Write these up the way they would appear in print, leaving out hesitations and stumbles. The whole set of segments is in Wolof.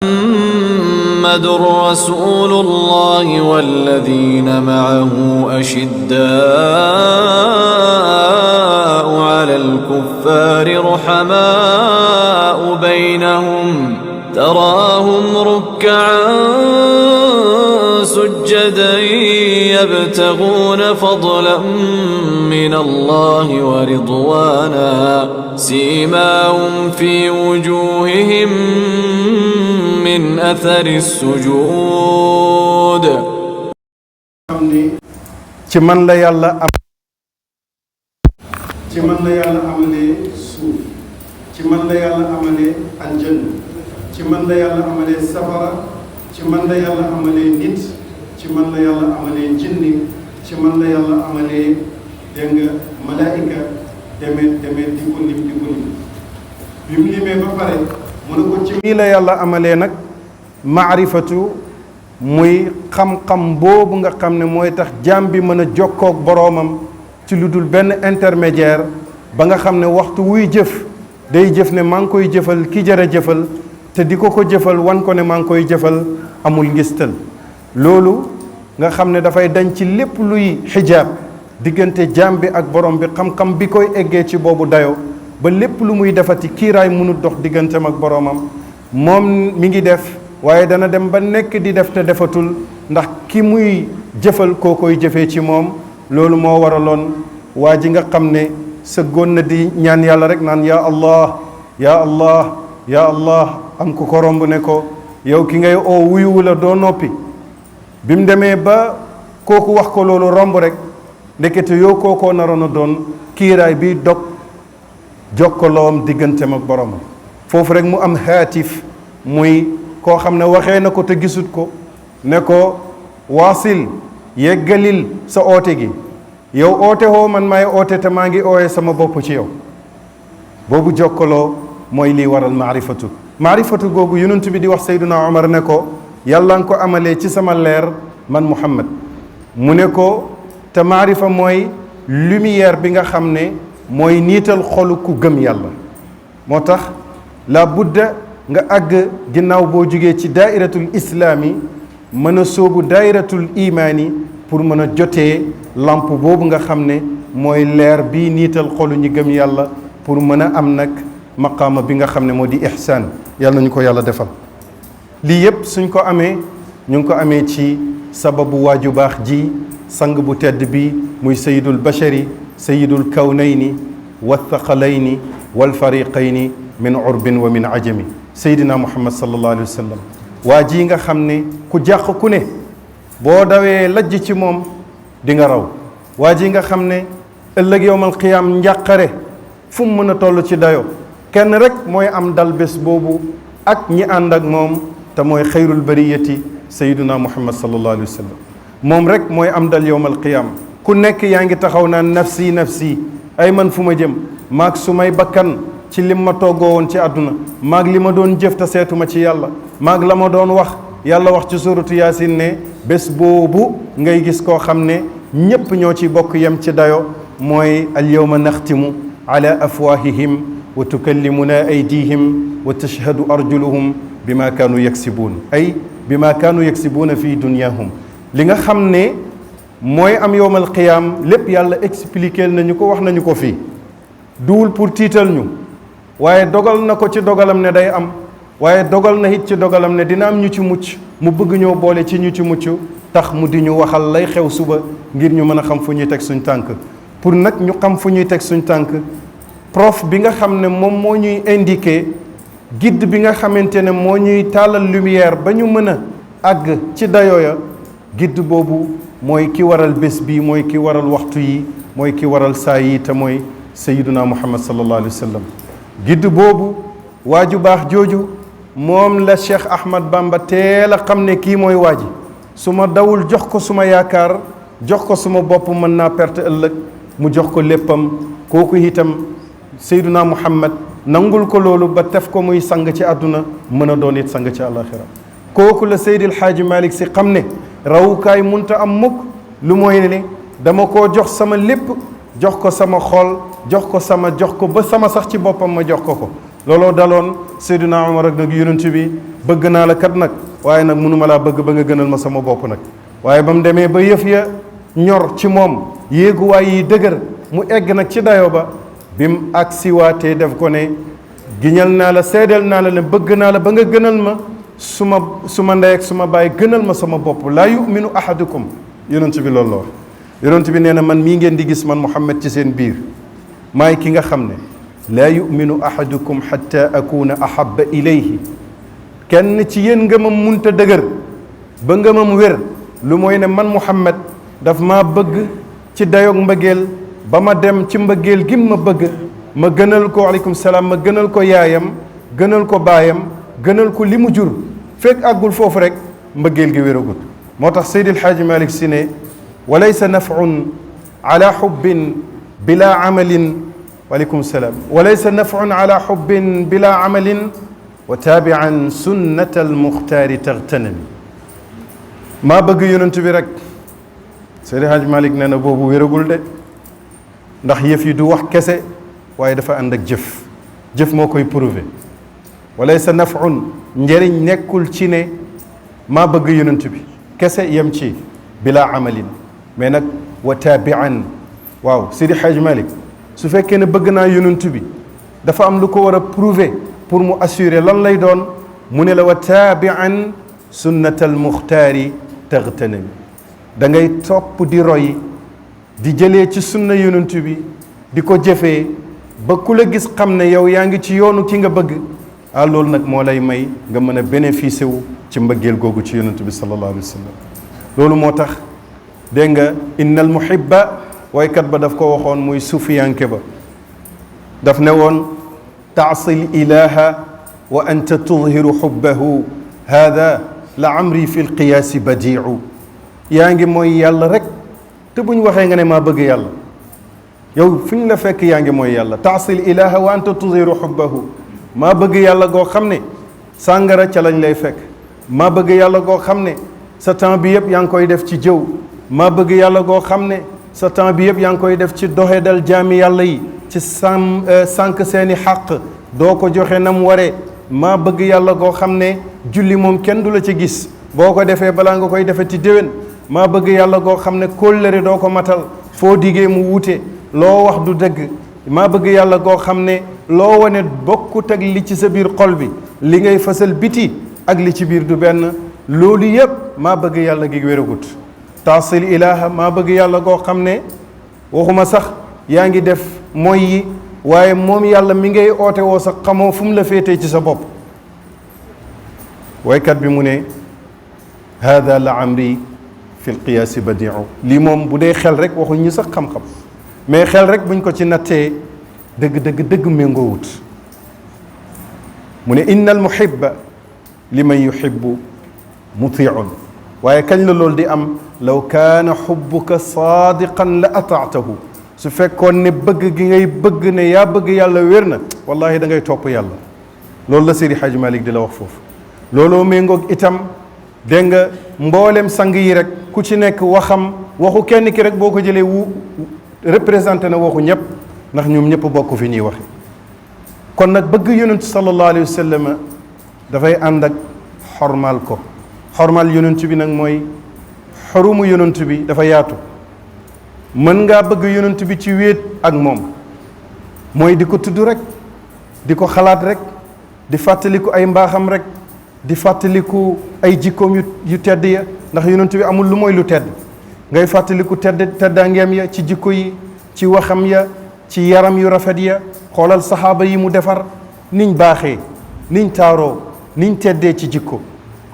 محمد رسول الله والذين معه أشداء على الكفار رحماء بينهم تراهم ركعا سجدا يبتغون فضلا من الله ورضوانا سيماهم في وجوههم من أثر السجود ci man la yàlla amalee suuf ci man la yàlla amalee aljanna ci man la yàlla amalee safara ci man la yàlla amalee nit ci man la yàlla amalee jinni ci man la yàlla amalee dégg nga malaayika demet di ko lim bi mu limee ba pare mu ne ko ci mii la yàlla amalee nag maarifatu muy xam-xam boobu nga xam ne mooy tax jaam bi mën a jokkoog boroomam ci lu dul benn intermédiaire ba nga xam ne waxtu wuy jëf day jëf ne maa ngi koy jëfal ki jara jëfal te di ko jëfal wan ko ne maa ngi koy jëfal amul ngistal loolu nga xam ne dafay dañ ci lépp luy xijaab diggante jaam bi ak borom bi xam-xam bi koy eggee ci boobu dayo ba lépp lu muy defati kiiraay mënul dox digganteem ak boroomam moom mi ngi def waaye dana dem ba nekk di def te defatul ndax ki muy jëfal koo koy jëfee ci moom loolu moo waraloon waa ji nga xam ne sëggoon na di ñaan yàlla rek naan yaa allah yaa allah yaa allah am ku ko romb ne ko yow ki ngay oo wuyuwu la doo noppi bi mu demee ba kooku wax ko loolu romb rek ndekete yow kookoo naroon a doon kiiraay bi dog jokkaloom digganteem ak boromam foofu rek mu am haatif muy koo xam ne waxee na ko te gisut ko ne ko waasil yeggalil sa oote gi yow oote hoo man maay oote te maa ngi ooyee sama bopp ci yow boobu jokkaloo mooy lii waral maarifatu googu yonent bi di wax Seydina Omar ne ko yàlla nga ko amalee ci sama leer man Muhammad mu ne ko te maarifa mooy lumière bi nga xam ne mooy niital xolu ku gëm yàlla moo tax la budda nga àgg ginnaaw boo jugee ci daairatul islaami mën a sóobu daairatul imaani pour mën a jotee lamp boobu nga xam ne mooy leer bii niital xolu ñi gëm yàlla pour mën a am nag maqaama bi nga xam ne moo di ihsaan yàlla nañu ko yàlla defal lii yépp suñ ko amee ñu ngi ko amee ci sababu waaju baax ji sang bu tedd bi muy sayidul bashari sayidul kawnayni wathaqalayni walfariqayni min urbin wa min ajami seydina muhammad sallallahu alayhi wa sallam waa ji nga xam ne ku jàq ku ne boo dawee lajj ci moom di nga raw waa ji nga xam ne ëllëg yowmal qiyaam njàqare fu mu mën a toll ci dayo kenn rek mooy am dal bés boobu ak ñi ànd ak moom te mooy xayrul bariyati seydina muhammad sallallahu alayhi wa sallam moom rek mooy am dal yowmal qiyaam ku nekk yaa ngi taxaw naan nafsi nafsi ay man fu ma jëm maag su may bakkan ci lim ma toggoo woon ci àdduna maag li ma doon jëf te seetuma ci yàlla maag la ma doon wax yàlla wax ci suratu yaasin ne bés boobu ngay gis koo xam ne ñépp ñoo ci bokk yem ci dayo mooy al yawma naxtimu ala afwahihim wa tukallimuna aydihim wa tashhadu arjuluhum bima kaanu yaksibuun ay bima kaanu yaksibuuna fi dunyahum li nga xam ne mooy am yowmal qiyaam lépp yàlla expliqué nañu ko wax nañu ko fii duwul pour tiital ñu waaye dogal na ko ci dogalam ne day am waaye dogal na it ci dogalam ne dina am ñu ci mucc mu bëgg ñoo boole ci ñu ci mucc tax mu di ñu waxal lay xew suba ngir ñu mën a xam fu ñuy teg suñ tànk pour nag ñu xam fu ñuy teg suñ tànk prof bi nga xam ne moom moo ñuy indiqué guide bi nga xamante ne moo ñuy tàllal lumière ba ñu mën a àgg ci dayooya guide boobu mooy ki waral bés bi mooy ki waral waxtu yi mooy ki waral saa yi te mooy sayyiduna muhammad sallallahu alayhi wa sallam guide boobu waaju baax jooju moom la Cheikh Ahmad Bamba teel a xam ne kii mooy waaji su ma dawul jox ko suma yaakaar jox ko suma bopp mën naa perte ëllëg mu jox ko léppam kooku itam sayyiduna muhammad nangul ko loolu ba tef ko muy sang ci àdduna mën a doon it sang ci àlaxira kooku la Seydil Xaaji Malik Si xam ne rawukaay munta am mukk lu mooy ne dama koo jox sama lépp jox ko sama xol jox ko ba sama sax ci boppam ma jox ko looloo daloon Seydina Omar ak nag yonent bi bëgg naa la kat nag waaye nag mënuma laa bëgg ba nga gënal ma sama bopp nag waaye ba mu demee ba yëf ya ñor ci moom yéeguwaay yi dëgër mu egg nag ci dayo ba bi mu agsi waatee def ko ne giñal naa la seedeel naa la ne bëgg naa la ba nga gënal ma suma ndey ak suma baay gënal ma sama bopp laa yuminu ahadukum yonent bi loolu la wax yonent bi nee na man mii ngeen di gis man Muhammad ci seen biir maay ki nga xam ne laa yuminu ahadukum xatta akuna ahaba ilayhi kenn ci yéen ngëmam munta dëgër ba ngëmam wér lu mooy ne man Muhammad daf maa bëgg ci dayoog mbëggeel ba ma dem ci mbëggeel gim ma bëgg ma gënal ko aleykum salaam ma gënal ko yaayam gënal ko baayam gënal ko li mu jur fekk àggul foofu rek mbëggeel gi wéragut moo tax Seydi El Hadji Malick Sy ne wa laysa nafun ala xubbin bila amalin waaleykum salaam wa laysa nafun ala xubbin bila amalin wa taabian sunnata almuxtaari taxtanami maa bëgg yonent bi rek Seydi El Hadji Malick nee na boobu wéragul de ndax yëf yi du wax kese waaye dafa ànd ak jëf jëf moo koy prouvé walaysa nafun njëriñ nekkul ci ne maa bëgg yonent bi kese yem ci bila amalin mais nag wa taabian waaw Seydi Hadji Malick su fekkee ne bëgg naa yonent bi dafa am lu ko war a prouvé pour mu assurer lan lay doon mu ne la wa taabian sunnata almuxtaari taxtanami da ngay topp di roy di jëlee ci sunna yonent bi di ko jëfee ba ku la gis xam ne yow yaa ngi ci yoonu ki nga bëgg ah loolu nag moo lay may nga mën a bénéficier wu ci mbëggeel googu ci yonent bi sallallahu alayhi wa sallam loolu moo tax dégg nga innal muhibba waykat ba daf ko waxoon muy sufiyanke ba daf ne woon taasil ilaha wa anta tudhiru xubbahu hada la amri fi lqiyaasi badiu yaa ngi mooy yàlla rek te bu ñu waxee nga ne maa bëgg yàlla yow fi ñu la fekk yaa ngi mooy yàlla taasil ilaha wa anta tudhiru xubbahu maa bëgg yàlla goo xam ne sàngara ca lañ lay fekk maa bëgg yàlla goo xam ne sa temps bi yëpp yaa ngi koy def ci jëw maa bëgg yàlla goo xam ne sa temps bi yëpp yaa ngi koy def ci doxedal jaami yàlla yi ci sànq seeni xàq doo ko joxe na mu waree maa bëgg yàlla goo xam ne julli moom kenn du la ci gis boo ko defee balaa nga koy defe ci déwén maa bëgg yàlla goo xam ne kóllëre doo ko matal foo diggee mu wuute loo wax du dëgg maa bëgg yàlla goo xam ne loo wane bokkut ak li ci sa biir xol bi li ngay fasal biti ak li ci biir du benn loolu yëpp maa bëgg yàlla gi wéragut taasil ilaha maa bëgg yàlla goo xam ne waxuma sax yaa ngi def mooy yi waaye moom yàlla mi ngay oote woo sax xamoo fu mu la féetee ci sa bopp waykat bi mu ne hada la amri fi lqiyaasi badiu lii moom bu dee xel rek waxuñ ñu sax xam-xam mais xel rek buñ ko ci nattee dëgg méngoowut mu ne inna al muhibba liman yuhibbu mutiun waaye kañ la loolu di am law kaana xubbuka saadiqan la ataatahu su fekkoon ne bëgg gi ngay bëgg ne yaa bëgg yàlla wér na wallahi da ngay topp yàlla loolu la Seydi Hadji Malick di la wax foofu looloo méngoog itam dégg nga mboolem sang yi rek ku ci nekk waxu kenn ki rek boo ko jëlee représenté na waxu ñëpp ndax ñoom ñëpp bokk fi ñuy waxe kon nag bëgg yonent sallallahu alayhi wa sallam dafay ànd ak xormaal ko xormaal yonent bi nag mooy xorumu yonent bi dafa yaatu mën ngaa bëgg yonent bi ci wéet ak moom mooy di ko tudd rek di ko xalaat rek di fàttaliku ay mbaaxam rek di fàttaliku ay jikkoom yu tedd ya ndax yonent bi amul lu mooy lu tedd ngay fàttaliku teddangeem ya ci jikko yi ci waxam ya ci yaram yu rafet ya xoolal saxaaba yi mu defar niñ baaxee niñ taaroo niñ teddee ci jikko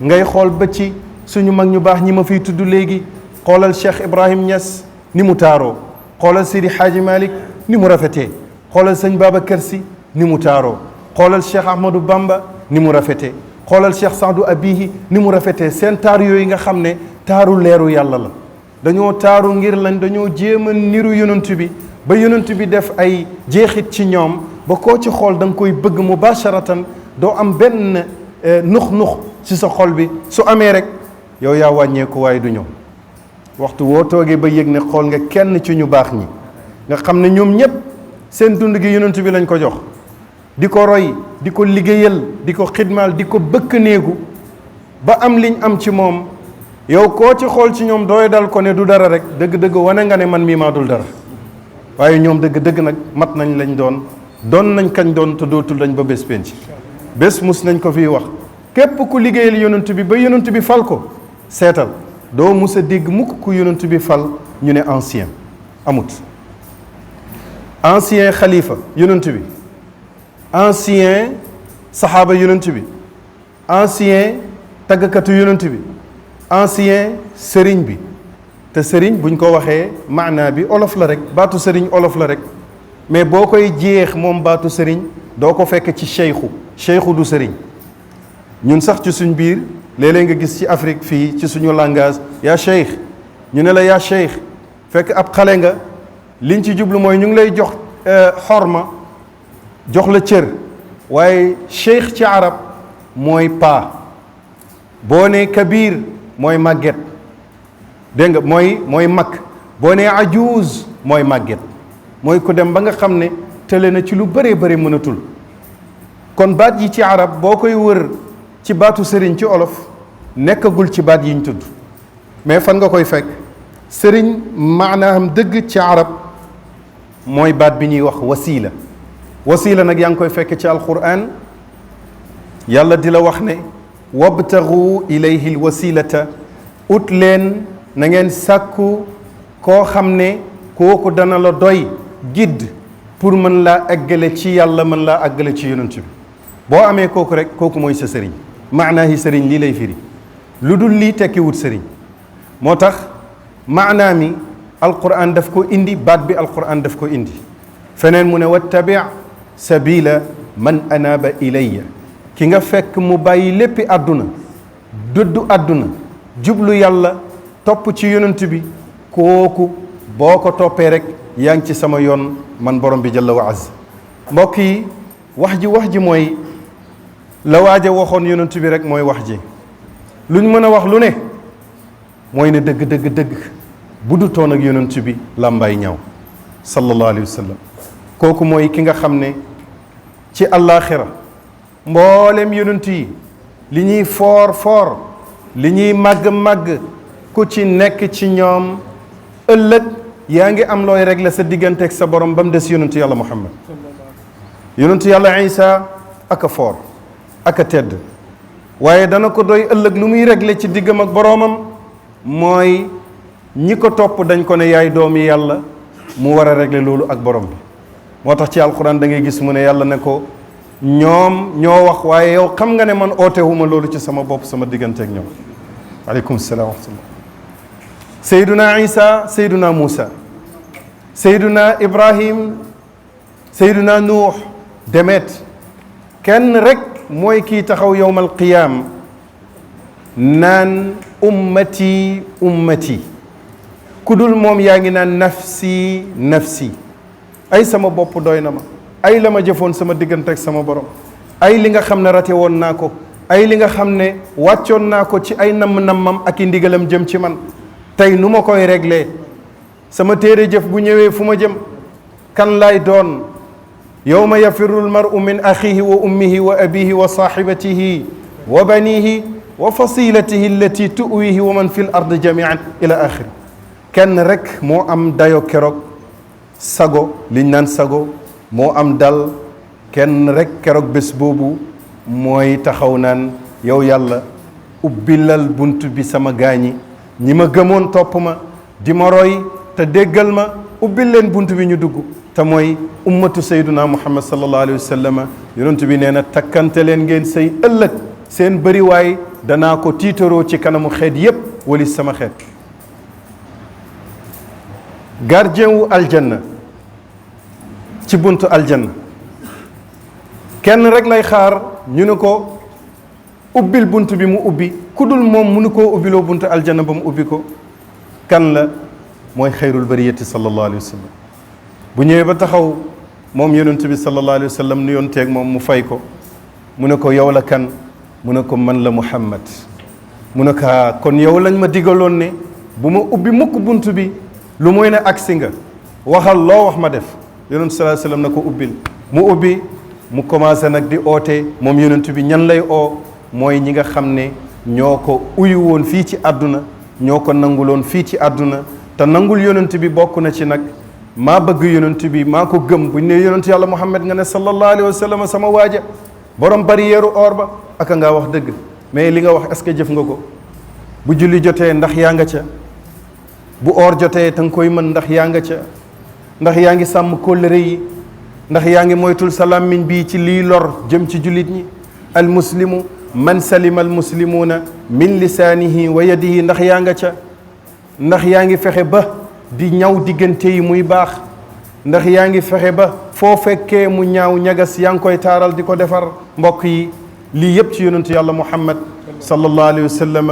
ngay xool ba ci suñu mag ñu baax ñi ma fiy tudd léegi xoolal Cheikh Ibrahim Niass ni mu taaroo xoolal Seydi Hadji Malick ni mu rafetee xoolal sëñ Babacar Sy ni mu taaroo xoolal Cheikh Ahmadou Bamba ni mu rafetee xoolal Cheikh Saadu Abihi ni mu rafetee seen taar yooyu nga xam ne taaru leeru yàlla la dañoo taaru ngir lañ dañoo jéem a niru yonent bi ba yonent bi def ay jeexit ci ñoom ba koo ci xool da nga koy bëgg mubasharatan doo am benn nux ci sa xol bi su amee rek yow yaa wàññeeku waaye du ñëw waxtu woo toogee ba yëg ne xool nga kenn ci ñu baax ñi nga xam ne ñoom ñëpp seen dund gi yonent bi lañ ko jox di ko roy di ko liggéeyal di ko xidmaal di ko bëkk néegu ba am liñ am ci moom yow koo ci xool ci ñoom dooy dal ko ne du dara rek dëgg-dëgg wane nga ne man mii maa dul dara waaye ñoom dëgg-dëgg nag mat nañ lañ doon nañ kañ doon te dootul dañ ba bés penc bés mus nañ ko fii wax képp ku liggéeyal yonent bi ba yonent bi fal ko seetal doo mus a dégg mukk ku yonent bi fal ñu ne ancien amut ancien xalifa yonent bi ancien saxaaba yonent bi ancien taggkatu yonent bi ancien sëriñ bi te sëriñ buñ ko waxee maanaa bi olof la rek baatu sëriñ olof la rek mais boo koy jeex moom baatu sëriñ doo ko fekk ci cheikhu du sëriñ ñun sax ci suñ biir léeg-léeg nga gis ci Afrique fii ci suñu langage yaa cheikh ñu ne la yaa cheikh fekk ab xale nga liñ ci jublu mooy ñu ngi lay jox xorma jox la cër waaye cheikh ci arab mooy paa boo nee kabir mooy màgget dégg nga mooy mag boo nee ajuuz mooy màgget mooy ku dem ba nga xam ne tële na ci lu bëree bëri mënatul kon baat yi ci arab boo koy wër ci baatu sëriñ ci olof nekkagul ci baat yi ñu tudd mais fan nga koy fekk sëriñ maanaam dëgg ci arab mooy baat bi ñuy wax wasiila nag yaa ngi koy fekk ci alquran yàlla di la wax ne wabtagu ilayhi alwasilata ut leen na ngeen sàkku koo xam ne kooku dana la doy guide pour mën laa eggale ci yàlla mën laa eggale ci yonent bi boo amee kooku rek kooku mooy sa sëriñ maanaa yi sëriñ lii lay firi lu dul lii tekki wut sëriñ moo tax maanaa mi alquran daf ko indi baat bi alquran daf ko indi feneen mu ne wattabi sabila man anaaba ilayya ki nga fekk mu bàyyi léppi àdduna dëddu àdduna jublu yàlla topp ci yonent bi kooku boo ko toppee rek yaa ngi ci sama yoon man borom bi jalla wa azza mbokk yi wax ji mooy la waaja waxoon yonent bi rek mooy wax ji luñ mën a wax lu ne mooy ne dëgg bu du toon ak yonent bi làmbaay ñaw sallallahu alayhi wa sallam kooku mooy ki nga xam ne ci àllaaxira mboolem yonent yi li ñuy foor li ñuy màgg ku ci nekk ci ñoom ëllëg yaa ngi am looy régler sa diggante ak sa borom ba mu des yonent yàlla muhammad yonent yàlla isa ak a foor ak a tedd waaye dana ko doy ëllëg lu muy régler ci diggam ak boroomam mooy ñi ko topp dañ ko ne yaay doomi yàlla mu war a régler loolu ak borom bi moo tax ci alquran da ngay gis mu ne yàlla ne ko ñoom ñoo wax waaye yow xam nga ne man ootewuma loolu ci sama bopp sama diggante ak ñoom aleykum salaam wa rahmatullah sayduna isa sayduna muusa sayduna ibrahim sayduna nuux demet kenn rek mooy kii taxaw yowmal qiyaam naan ummati ku dul moom yaa ngi naan nafsi ay sama bopp doy na ma ay la ma jëfoon sama diggante ak sama borom ay li nga xam ne rate woon naa ko ay li nga xam ne wàccoon naa ko ci ay namm-nammam ak i ndigalam jëm ci man tey nu ma koy réglé sama téere jëf bu ñëwee fu ma jëm kan laay doon yawma yafirru almaru min axihi wa ummihi wa abihi wa saaxibatihi wa banihi wa fasilatihi allati tuwihi wa man fi l ard jamian ila axiri kenn rek moo am dayo keroog sago liñ naan sago moo am dal kenn rek keroog bés boobu mooy taxaw naan yow yàlla ubbilal bunt bi sama gaañi ñi ma gëmoon topp ma di ma roy te déggal ma ubbil leen bunt bi ñu dugg te mooy ummatu sayduna muhammad sallallahu alayhi wa sallam yonent bi nee na takkante leen ngeen say ëllëg seen bëriwaay danaa ko tiitaroo ci kanamu xeet yépp wali sama xeet gardien wu aljanna ci buntu aljanna kenn rek lay xaar ñu ne ko ubbil bunt bi mu ubbi ku dul moom mënu koo ubbiloo buntu aljanna ba mu ubbi ko kan la mooy xayrul bariyati sallallahu alayhi wa sallam bu ñëwee ba taxaw moom yonent bi sallallahu alayhi wa sallam nu yoon teeg moom mu fay ko mu ne ko yow la kan mu ne ko man la muhammad mu ne ko kon yow lañ ma digaloon ne bu ma ubbi mukk bunt bi lu mooy ne agsi nga waxal loo wax ma def yonent sallallahu alayhi wa sallam na ko ubbil mu ubbi mu commencé nag di oote moom yonent bi ñan lay oo mooy ñi nga xam ne ñoo ko uyu woon fii ci àdduna ñoo ko nanguloon fii ci àdduna te nangul yonent bi bokk na ci nag maa bëgg yonent bi maa ko gëm buñ ne yonent yàlla Muhammad nga ne sallallahu alayhi wa sallam sama waaja borom barrière or ba aka ngaa wax dëgg mais li nga wax est-ce que jëf nga ko bu julli jotee ndax yaa nga ca bu or jotee te nga koy mën ndax yaa nga ca ndax yaa ngi sàmm kóllëre yi ndax yaa ngi moytul sa làmmiñ bii ci lii lor jëm ci jullit ñi al muslimu man salima al muslimuuna min lisaanihi wa yadihi ndax yaa nga ca ndax yaa ngi fexe ba di ñaw diggante yi muy baax ndax yaa ngi fexe ba foo fekkee mu ñaaw ñagas yaa ngi koy taaral di ko defar mbokk yi lii yëpp ci yonentu yàlla Muhammad sallallahu alayhi wa sallam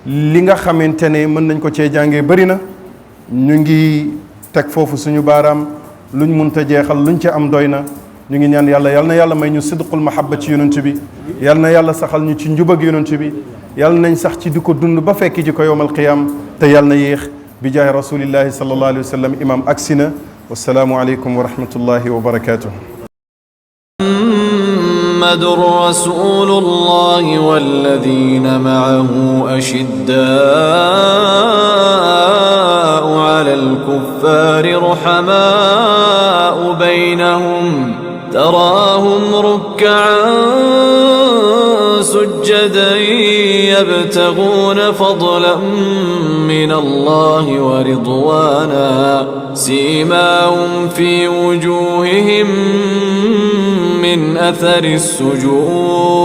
li nga xamante ne mën nañ ko cee jàngee bëri na ñu ngi teg foofu suñu baaraam luñ munta jeexal luñ ci am doy na ñu ngi ñaan yàlla yal na yàlla may ñu sidqul mahabba ci yonent bi yal na yàlla saxal ñu ci njubag yonent bi yal nañ sax ci di ko dund ba fekk ji ko yowmal qiyaam te yal na yéex bi jaahi rasulillahi sallallahu alayhi wa sallam imam aksina wassalaamu aleykum wa rahmatullahi wa barakatuh محمد رسول الله والذين معه أشداء على الكفار رحماء بينهم تراهم ركعا سجدا يبتغون فضلا من الله ورضوانا سيماهم في وجوههم من أثر السجود